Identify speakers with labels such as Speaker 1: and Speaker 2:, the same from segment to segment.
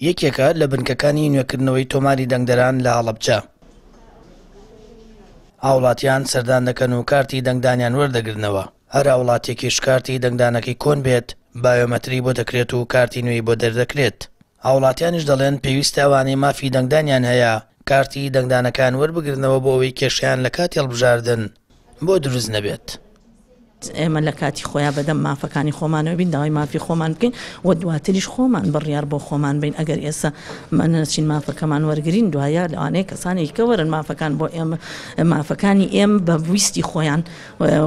Speaker 1: یەکێکە لە بنکەکانی نوێکردنەوەی تۆماری دەنگدەران لە هەڵەبجە. هاوڵاتیان سەردان دەکەن و کارتی دەنگدانیان وەردەگرنەوە، هەر هاوڵاتیەکیش کارتی دەنگدانەکەی کۆن بێت بایۆمەتری بۆ دەکرێت و کارتی نوێی بۆ دەردەکرێت. هاوڵاتیانیش دەڵێن پێویستە ئەوانەی مافی دەنگدانیان هەیە کارتی دەنگدانەکەیان وەربگرنەوە بۆ ئەوەی کێشەیان لە کاتی هەڵبژاردن بۆ دروست نەبێت.
Speaker 2: ئێمە لە کاتی خۆیا بەدەم مافەکانی خۆمانەوە بین، داوای مافی خۆمان بکەین و دواتریش خۆمان بڕیار بۆ خۆمان بین. ئەگەر ئێستا نەچین مافەکەمان وەرگین، دوایە لەوانەیە کەسانێکی کە وەرن مافەکان بۆ ئێمە، مافەکانی ئێمە بە ویستی خۆیان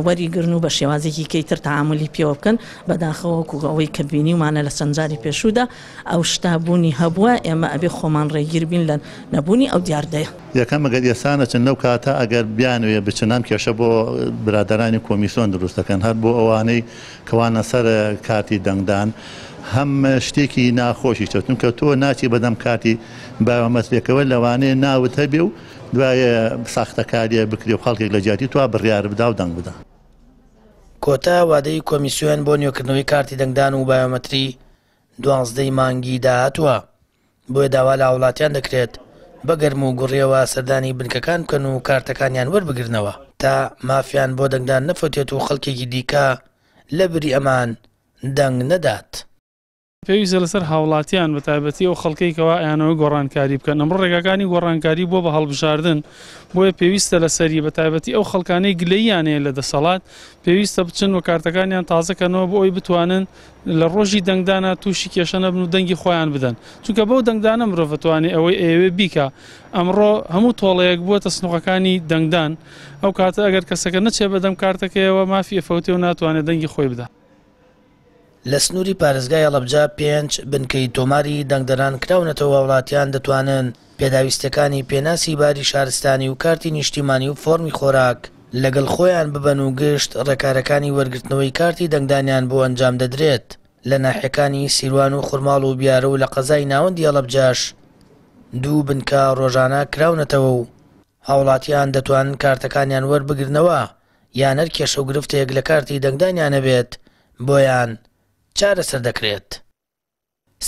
Speaker 2: وەریگرن و بە شێوازێکی کەی تر تەعامولی پێوە بکەن. بەداخەوە وەکو ئەوەی کە بینیومانە لە چەند جاری پێشوودا ئەو شتە بوونی هەبووە، ئێمە ئەبێ خۆمان ڕێگیر بین لە نەبوونی ئەو دیاردەیە.
Speaker 3: یەکەم ئەگەر ئێستا نەچن لەو کاتە ئەگەر بیانەوێ بچن هەم کێشە بۆ برادەرانی کۆمیسۆن دروست دەکەن هەر بۆ ئەوانەی کەوانە سەر کارتی دەنگدان هەم شتێکی ناخۆشیشە چونکە تۆ ناچی بەدەم کارتی بایۆمەترێکەوە لەوانەیە ناوت هەبێ و دوایە ساختەکاریە بکرێ و خەڵکێک لە جیاتی تۆ بڕیار بدا و دەنگ بدا.
Speaker 1: کۆتا وادەی کۆمیسیۆن بۆ نوێکردنەوەی کارتی دەنگدان و بایۆمەتری 12 ی مانگی داهاتووە، بۆیە داوا لە هاوڵاتیان دەکرێت بە گەرم و گوڕیەوە سەردانی بنکەکان بکەن و کارتەکانیان وەربگرنەوە تا مافیان بۆ دەنگدان نەفەوتێت و خەڵکێکی دیکە لە بری ئەمان دەنگ نەدات.
Speaker 4: پێویستە لەسەر هاوڵاتیان بە تایبەتی ئەو خەڵکەی کەوا ئەیانەوەی گۆڕانکاری بکەن، ئەمڕۆ ڕێگاکانی گۆڕانکاری بووە بە هەڵبژاردن، بۆیە پێویستە لەسەری بە تایبەتی ئەو خەڵکانەی گلەییان هەیە لە دەسەڵات پێویستە بچن و کارتەکانیان تازە کەنەوە بۆ ئەوەی بتوانن لە ڕۆژی دەنگدانا تووشی کێشە نەبن و دەنگی خۆیان بدەن، چونکە بەو دەنگدانە مرۆڤ ئەتوانێ ئەوەی ئەیەوێ بیکا، ئەمڕۆ هەموو تۆڵەیەک بووەتە سنوقەکانی دەنگدان، ئەو کاتە ئەگەر کەسەکە نەچێ بەدەم کارتەکەیەوە مافی ئەفەوتێ و ناتوانێ دەنگی خۆی بدا.
Speaker 1: لە سنووری پارێزگای هەڵەبجە پێنج بنکەی تۆماری دەنگدەران کراونەتەوە هاوڵاتیان دەتوانن پێداویستیەکانی پێناسی باری شارستانی و کارتی نیشتیمانی و فۆرمی خۆراک لەگەڵ خۆیان ببەن و گشت ڕێکارەکانی وەرگرتنەوەی کارتی دەنگدانیان بۆ ئەنجام دەدرێت لە ناحیەکانی سیروان و خورماڵ و بیارە و لە قەزای ناوەندی هەڵەبجەش دوو بنکە ڕۆژانە کراونەتەوە و هاوڵاتیان دەتوانن کارتەکانیان وەربگرنەوە یان هەر کێشە و گرفتێک لە کارتی دەنگدانیان هەبێت بۆیان چارەسەر دەکرێت.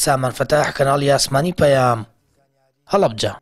Speaker 1: سامان فەتاح، کەناڵی ئاسمانی پەیام، هەڵەبجە.